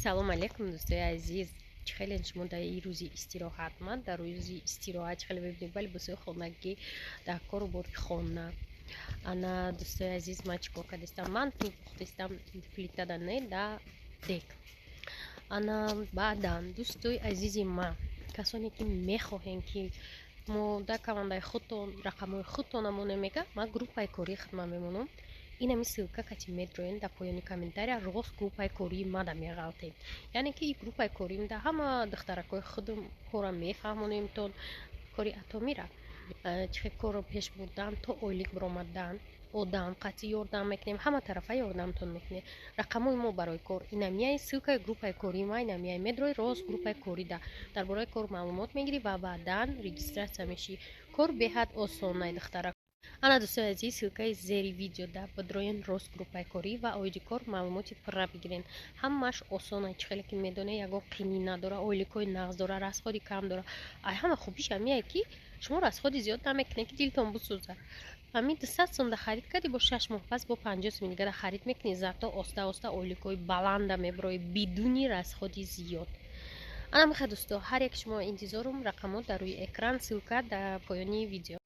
Салом алейкум, дӯстои азиз. Чӣ хеле шумо дар ин рӯзи истироҳат? Ман дар рӯзи истироҳат, чӣ хеле мебинед, ба либосҳои хонагӣ, дар кору бори хона. Ана, дӯстои азиз, ман чӣ кор кардистам? Ман плов пухтистам, плитада не, да дег. Ана, баъдан, дӯстои азизи ман, касоне ки мехоҳем, ки мо дар командаи худтон рақамҳои худтон амоне, мега, ман группаи кории худман мемонам. Инами ссылка кати медроен дар поёни комментария, рост группаи кории мада меғалтем. Яъне ки и группаи кориим да ҳама духтаракҳои худум кора мефаҳмонемтон, кори атомира, чӣ хел корро пеш бурдан, то ойлик биромадан, одам қатъи ёрдам мекунем, ҳама тарафа ёрдамтон мекунем. Рақамҳои мо барои кор инамияй, ссылкаи группаи кории ма инамияй. Медрои, рост группаи корӣ да дар бораи кор маълумот мегирӣ ва баъдан регистрация мешӣ. Кор беҳад осонай, духтарак. Ана, дӯстои азиз, ссылкаи зери видео да бидроен, рост группаи корӣ ва оиди кор маълумоти пурра бигирен. Ҳамааш осона, чӣ хеле ки медонед, ягон қинӣ надора, ойликҳои нағз дора, расходи кам дора. Ай ҳама хубиш ҳамияе, ки шумо расходи зиёд намекунед, ки дилтон бисӯзад. Ҳамин 200 сум да харид кардӣ, бо 6 моҳ пас бо 50 суми дигара харид мекунӣ. Зато оста оста ойликҳои баланда мебирои, бидуни расходи зиёд. Ана меха, дӯсто, ҳар як шумо интизорум. Рақамҳо дар рӯи экран, ссылка дар поёни видео.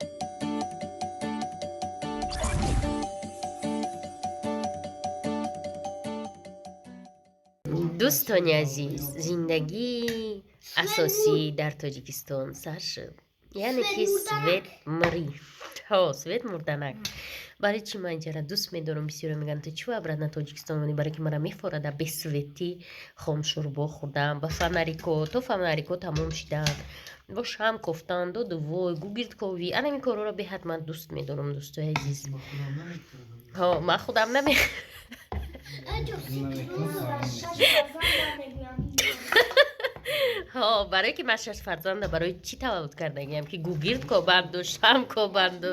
Дӯстони азиз, зиндагии асосӣ дар Тоҷикистон сар шуд, яъне ки свет мрӣ, ҳо, свет мурданак. Барои чӣ ман инҷара дӯст медорам? Бисёре мегӯянд: «Ту чӣ обратно Тоҷикистон монӣ?» Барое ки мара мефорада без светӣ хомшӯрбо хӯрдан, ба фонарико, то фонарико тамом шидан, бо шам кофтан, доду вой, гугирд ковӣ. Ана ин корҳоро беҳад ман дӯст медорам, дӯстои азиз. Ҳо, ман худам наме ҳо, барое ки ман шаш фарзанда барои чӣ таваллуд кардагиам, ки гугирд кобанду, шам кобанду,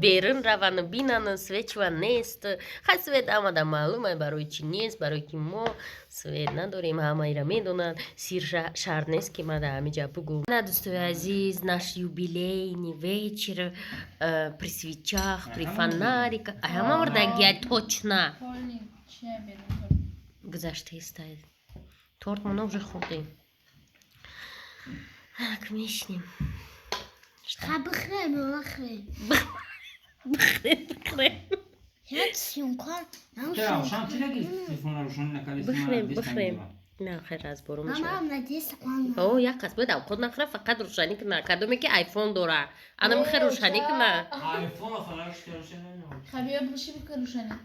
берун равану бинану свечва нест. Хай, свет омада, маълума барои чӣ нест, барое ки мо свет надорем, ҳамаира медонанд, сир шарт нест, ки ман дар ҳамиҷа бугӯм. На, дӯстои азиз, наш юбилейный вечер при свечах, при фонариках. Ҳама мурдагия, точно гузаштаистай. Торт мона уже хӯрдем, ак мешинем. Бихӯрем, нахӯрем. Бихӯрем, бихӯрем. Як съёмка. Бихӯрем, бихӯрем. На, хел разбору мешавад. Мама, надеюсь. О, як кас бояд авқот нахӯра, фақат рӯшанӣ куна. Кадоме ки айфон дора, ана мехе рӯшанӣ куна. Хабия буши бикун рӯшанӣ.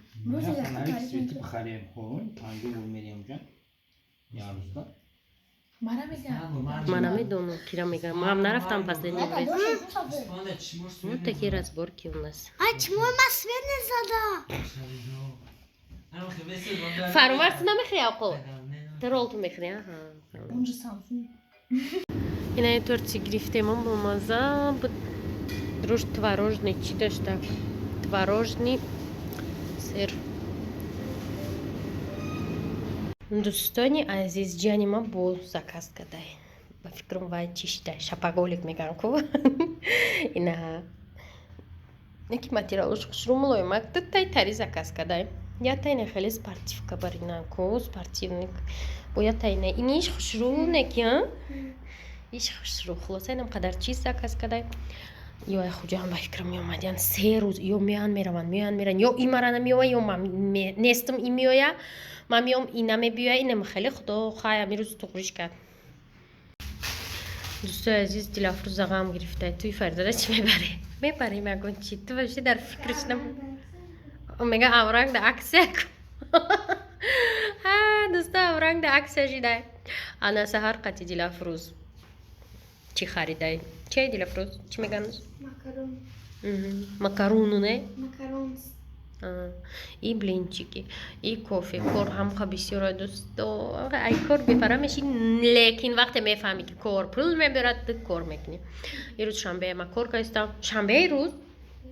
Бихарем, 50 бор мерем ҷа ярӯзда. Мара мегам. Ман намедонам, кира мегам. Ман нарафтам последний раз. Вот такие разборки у нас. А чмо ма свет не зада? Фармарс намехӯри авқот? Ту ролту мехӯри? Аҳа. Унҷа Самсунг. Ина торти гирифтем, бомаза буд. Руш творожный чӣ дошта? Творожный сыр. Дӯстони азиз, ҷияни ман бо заказ кардай. Ба фикрам, вай чӣ шидай? Шопоголик мегӯям ку. Ина яки материалош хушрӯ, мулоимак, дутай тари заказ кардай. Ятайна хеле спортивка барина ку, спортивник. Бо ятайна иниш хушрӯ неки, а? Иш хушрӯ. Хулоса, инам қадар чиз заказ кардай. Ё ай хуҷаам, ба фикрам, меомадян 3 рӯз, ё меоян, мераванд, меоян, мераванд, ё и мара намеоя, ё ман нестам, и меоя, ман меом, и намебиёя. Инам хеле худо хай ами рӯз туғриш кард. Дӯстои азиз, Дилафрӯза ғам гирифта. Туи Фарзада чӣ мебарӣ? Мебарем ягон чи? Ту вообще дар фикраш нам. Мега, авранг да акция. Дӯсто, авранг да акция шидай. Ана, саҳар қати Дилафрӯз чӣ харидай? Чай, Дилафрӯз, чӣ меган? Макарон. Макарону не? Макарон. И блинчики, и кофе. Кор ҳамқа бисёра, дӯсто. Ай кор бепара меши, лекин вақте мефаҳмӣ, ки кор пул мебарад, ту кор мекунӣ. Ирӯз шанбе ма кор кардистам. Шанбеи рӯз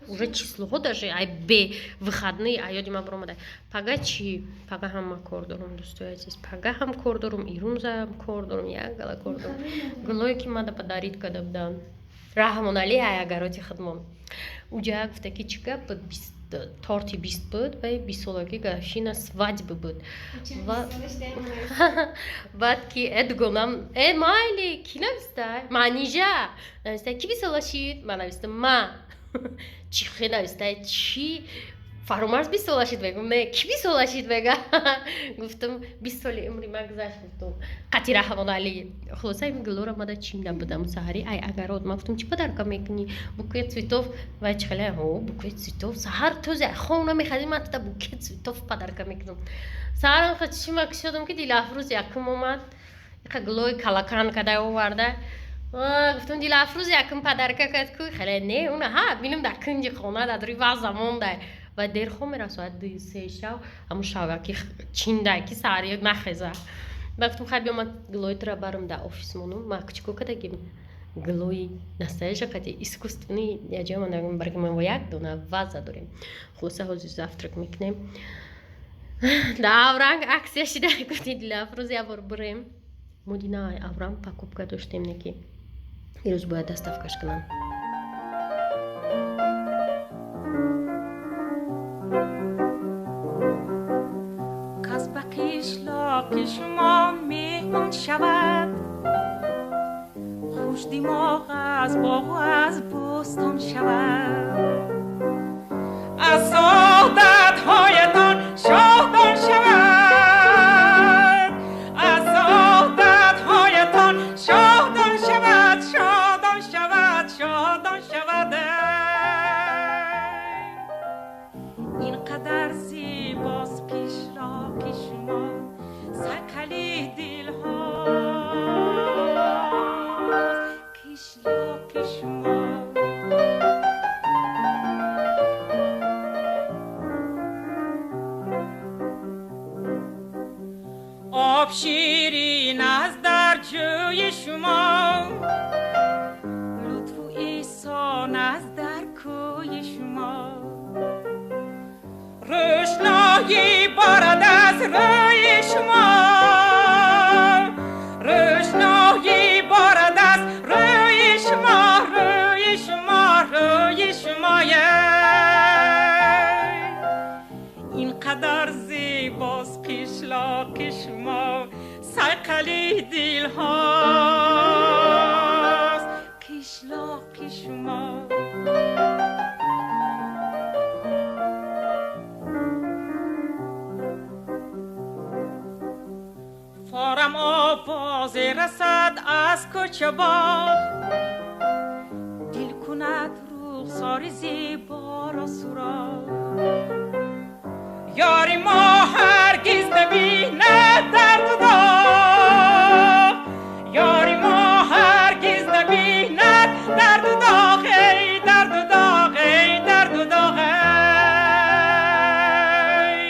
уже числоҳо даже ай бе выходные ай ёди ма баромада. Пага чӣ? Пага ҳам ма кор дорум, дӯстои азиз. Пага ҳам кор дорум, ирӯзам кор дорум, як гала кор дорум. Гулое ки мада подарить карда буданд. Раҳмоналӣ аягароти худмон уҷа гуфта ки чӣ гап буд, торти 20 буд ва 20-солагӣ годовщина свадьбы буд. Ва баъд ки э дугонам, э майли, ки нависта? Манижа нависта, ки 20 сола шид? Ман навистам, ма чӣ хе нависта, чӣ Фарумарз 20 сола шид? Мегум, не, ки 20 сола шид? Мега, гуфтам, 20 соли умри ман гузашт, гуфтум, қати Раҳмоналӣ. Хулоса, ин гулора мада чим набудам саҳари ай агарот. Ман гуфтам, чӣ подарка мекунӣ? Букет цветов. Вай чӣ хеле, о, букет цветов, саҳар тӯзе хона мехазӣ, ман тата букет цветов подарка мекунам. Саҳарам ха чишма кушодам, ки Дилафрӯз якум омад, яка гулои калакан када оварда. Гуфтам, Дилафрӯз якум подарка кард ку. Хеле не, уна ҳа бинам дар кунҷи хона дар рӯи ваза мондай ва дер хом мера, соат 2-3 шав, ҳамун шаваки чиндай, ки саҳари нахеза. Ба гуфтам, хай, биё, ман гулои тура барам дар офис монум. Ма чико кардагим? Гулои настояща қати искусственный яҷа ман барги мо як дона ваза дорем. Хулоса, ҳозир завтрак мекунем. Дар Авранг акция шида, гуфти Дилафрӯз, як бор бурем. Мо дина Авранг покупка доштем, не ки ирӯз бояд доставкаш кунам. Кас ба қишлоқи шумо меҳмон шавад, хушдимоғ аз боғу аз бӯстон шавад, аз одатҳоятон шодон шавад, аз одатҳоятон шодон шавад, шодон шавад, шодон шавад. Ин қадар зебост қишлоқи шумо, сайқали дилҳост қишлоқи шумо. Об ширин аст дар ҷӯи шумо, лутфу эҳсон аст дар кӯи шумо, рӯшноӣ борад аз рӯи шумо, рӯшноӣ борад аз рӯи шумо, рӯи шумо, рӯи шумоя. Ин қадар зебост қишлоқи шумо, сайқали дилҳост қишлоқи шумо. Форам овозе расад аз кӯчабоғ, дил кунад рухсори зеборо суроғ. Ёри мо ҳаргиз набинад дарду доғ, ёри мо ҳаргиз набинад дарду доғ, эй дарду доғ, эй дарду доғ, эй.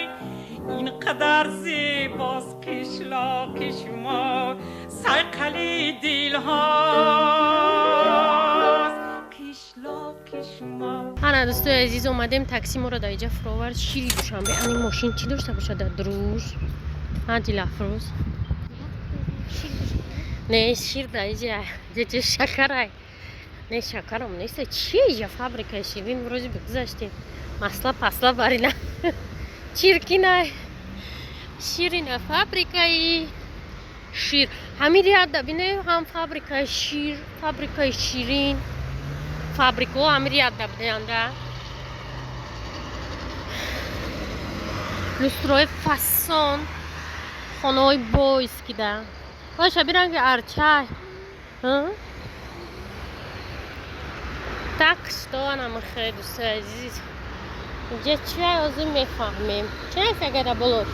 Ин қадар зебост қишлоқи шумо, сайқали дилҳост қишлоқи шумо. Ана, дӯстои азиз, омадем, такси моро дар иҷа фуровард. Шири Душанбе. Ани мошин чӣ дошта бошад дар дуруш? Ҳа, Дилафрӯз, не, шир дар иҷа ҷеҷе шакарай, не, шакарам неста. Чи иҷа фабрикаи ширин рӯзи бигузаштем, масла пасла барина чиркинай. Ширина, фабрикаи шир ҳамин риядда бине, ҳам фабрикаи шир, фабрикаи ширин, фабрикаҳо ҳамин риядда будеанда. Люстрои фасон, хонаҳои бойскида. Оша, биранги арчай. Так что анамихе, дӯстои азиз, инҷа чиай, ҳозир мефаҳмем. Чи аст агара болош?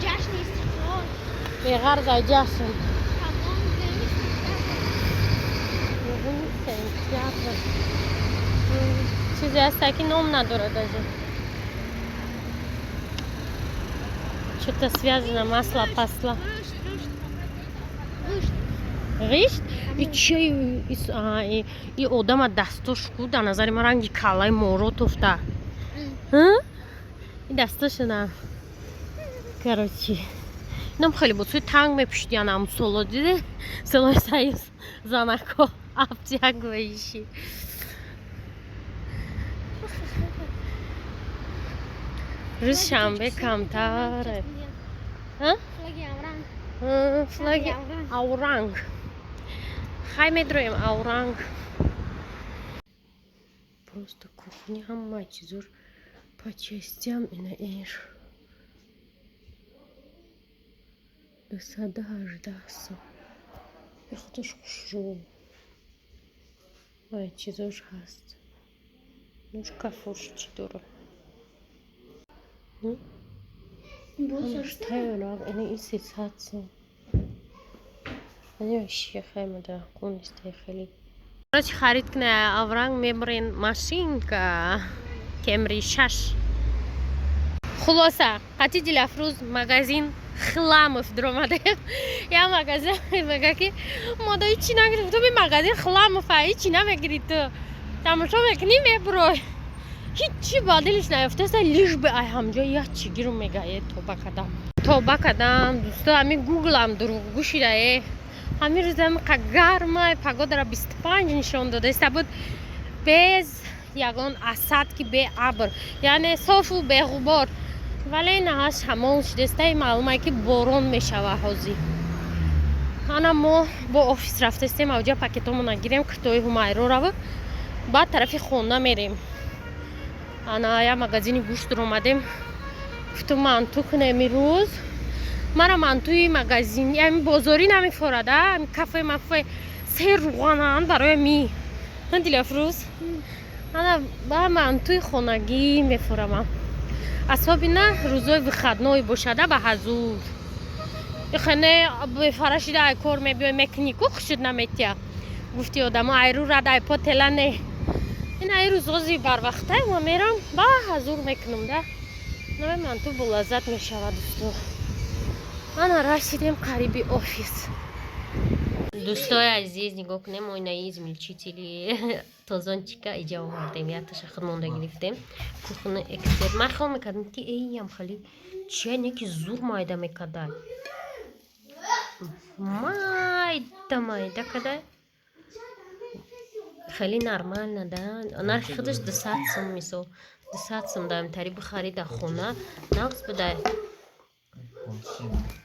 Ҷашни Истиқлол. Беғарзай ҷашн. Кадом дни сентябр? Сентябр. Чизе ҳаста, ки ном надорад даже. Что-то связано, масло, пасла. Ғишт, ғишт. Ғишт. Ғишт? И чи и одама дастош ку, дар назари ман ранги каллаи моро тофта. И дастошона. Короче, Инам хеле либосҳои танг мепӯшидиян ҳамсоло, диде? Солои союз занако обтягивающий. Рӯзи шанбе камтар. Флаги Авранг. Флаги Ауранг. Хай медроем Ауранг. Просто кухня ҳама чизор по частям ина ир. 218 сом. Худаш хушрӯ. Вай чизош ҳаст. Ну шкафош чӣ дора? Ҳамаш тайёр, ина ин 300 сом. Короче, харид кна Авранг мебарен машинка Кемри 6. Хулоса, қати Дилафрӯз магазин Хламов дуромадем. Я магазин мега ки мо да ҳичи нагирифтем. Ту би магазин Хламов а ҳичи намегирӣ ту. Тамошо мекунӣ мебурой. Ҳичи ба дилиш наёфтаста, лишь бы ай ҳамҷо як чӣ гирум мега е тоба кардам. Тоба кардам, дӯсто, ҳамин гуглам дурӯғгӯ шида е. Ҳамин рӯза қа гарма, погодара 25 нишон додаиста буд. Без ягон асад ки бе абр, яъне софу беғубор. Вале наҳаш ҳамон шудастаи маълума ки борон мешава ҳозир. Ана мо бо офис рафтастем, авҷа пакетомона гирем, китои Ҳумайро рава, баъд тарафи хона мерем. Ана я магазини гӯшт омадем. Гуфтум манту кунем имрӯз. Мара мантуи магазин, яъне бозорӣ намефорада, ами кафе мафе се руғананд барои ми. Дилафрӯз. Ана ба мантуи хонагӣ мефорамам. Асобина рӯзои выходной бошада ба ҳазур. Ихене бефара шида ай кор мебиёй мекунӣ ку хушуд наметия. Гуфти одамо айру рад ай по тела не. Ин ай рӯзози барвақта ма мерам ба ҳазур мекунам да. Наве манту болаззат мешавад дӯсто. Ана расидем қариби офис. Дӯстои азиз, нигоҳ кунем оинаи измельчители тозончика иҷа овардем, якташа худ монда гирифтем. Кухона эксперт. Ман хиёл мекардам ки эйям хали чия не ки зур майда мекардай. Майда майда кадай. Хеле нормально да. Нархи худаш 200 сом мисол. 200 сом даем тари бихари дар хона нақс бидай.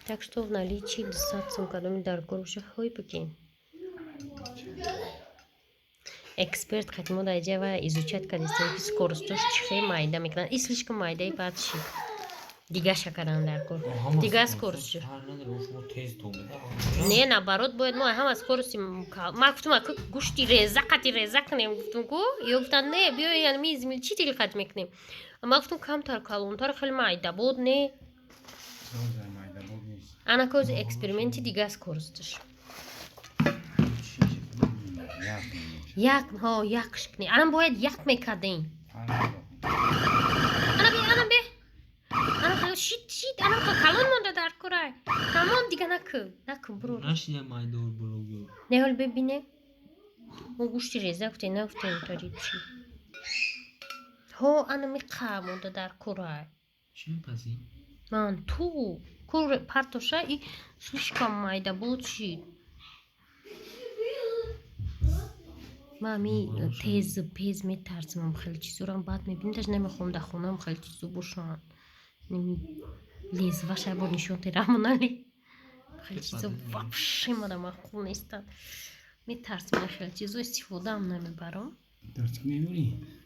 Так что в наличии 200 сом кадоми дар кор боша ҳой бикин. Эксперт қати мо дар иҷа ва изучать кардистем ки скоростош чӣ хел майда мекунанд. И слишком майдаи баъд шид. Дигаша кардан дар кор. Дига скорость. Не, наоборот, бояд мо ҳама скорости ма гуфтум аку гӯшти реза қати реза кунем гуфтум ку. Ё гуфтанд не, биё яъне ми измельчитель қат мекунем. Ма гуфтум камтар калонтар хеле майда буд не. Ана кози эксперименти дига скоростш. Як, ҳо, як шикни. Ана бояд як мекардем. Ана бе, ана бе. Ана хел шит, шит, ана калон монда дар курай. Тамом дига накун, накун бро. Нашида майдор блогер. Не ҳол бибине. Мо гӯшти реза гуфтем, нагуфтем тари чӣ. Ҳо, ана миқа монда дар курай. Чӣ мепазӣ? Ман ту кур партоша и слишком майда буд шид. Ман ами тез пез метарсам хеле чизорам баъд мебинам, даже намехоҳам дар хонаам хеле чизо бошанд. Неми лезваша бор нишон терамонали. Хеле чизо вообще мада маъқул нестанд. Метарсам хеле чизо истифодаам намебарам.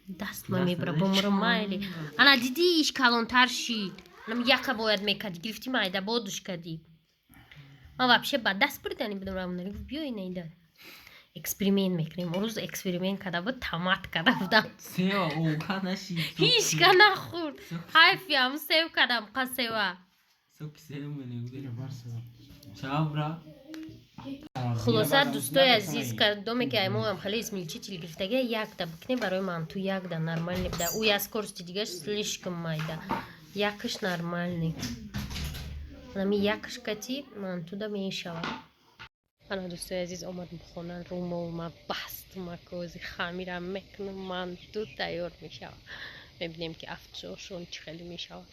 Даст ма мебара бомурам майли. Ана дидӣ иш калонтар шид. Нам яка бояд мекардӣ, гирифтӣ майда бодуш кардӣ. Ман вообще ба даст буридани будам равонали. Гуфт биё ина ида. Эксперимент мекунем. Рӯз эксперимент карда буд, тамат карда будам. Сева ока нашид. Ҳичка нахӯрд. Ҳайфиам сев кардам қа сева. Соки сев мене. Чабра. Хулоса дӯстои азиз, кадоме ки аймоам хеле измельчитель гирифтагия, якта бикне барои манту якда нормальный буда. Ӯ я скорости дигаш слишком майда. Якаш нормальный. Анами якаш кати мантуда мешавад. Ана дӯстои азиз, омадем хона, румол ма баст, ма кози хамира мекунам, манту тайёр мешавад. Мебинем ки афтшошон чӣ хеле мешавад.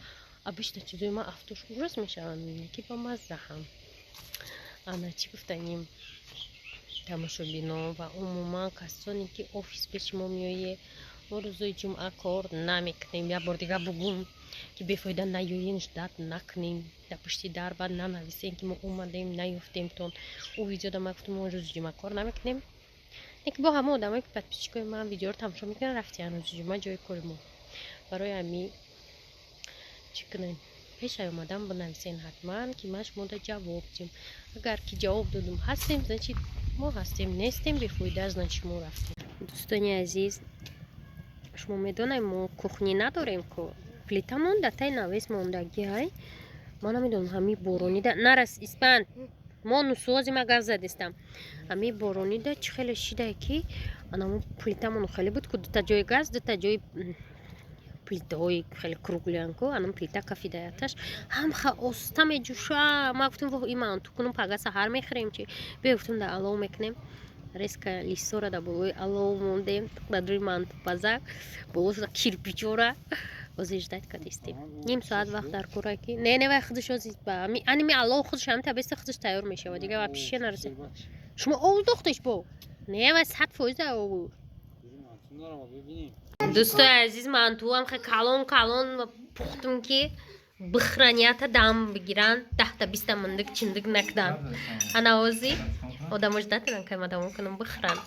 Обычно чизои ман афтош ужас мешаванд, ки ба маззаҳам. Ана, чӣ гуфтаним, тамошобино ва умуман касоне, ки офис пеши мо меоед, мо рӯзои ҷумъа кор намекунем. Як бор дига бугум, ки бефоида наёен, ждать накунем дар пушти дар, баъд нанависем, ки мо омадем, наёфтемтон. Ӯ видеода ман гуфтам, мо рӯзи ҷумъа кор намекунем. Лекин бо ҳама одамое, ки подписчикои ман видеоро тамошо мекунанд, рафтиян рӯзи ҷумъа ҷои кори мо. Барои ҳамин чӣ кунем? Пешай омадан бинависен ҳатман, ки ман шумода ҷавоб дим. Агар ки ҷавоб додум, ҳастем, значит, мо ҳастем, нестем, бефоида, значит, мо рафтем. Дӯстони азиз, шумо медонед, мо кухня надорем ку, плитамон дар таи навес мондагӣ. Ҳай, ман намедонам, ҳамин боронида нарас испанд мо нусуози ма гап задистам. Ҳамин боронида чӣ хеле шидае, ки анамо плитамон хеле буд ку, дута ҷои газ, дута ҷои плитаҳои хеле круглый ан ку, анам плита кафидаяташ ҳамха оста меҷӯша. Ма гуфтем, воҳ, и манту кунум, пага саҳар мехӯрем, чи бе, гуфтем, дар алов мекунем. Резко лисора дар болои алов мондем, дар рӯи мантупазак болошуда кирпичора. Ҳозир ждать кадистем, ним соат вақт дар кора, ки не, не, вай худаш ҳозир аними алов худаш ҳами табеста худаш тайёр мешавад. Дига вообще нарасед. Шумо ов дохтеш бо? Не, вай 100% ов. Дӯстои азиз, мантуам хе калон калон пухтум, ки бихранията дам бигиранд, 10-та 20-та мындик чиндик накдан. Ана, ҳозир одамо ждать кунанд, кай ма тамом кунам, бихӯранд.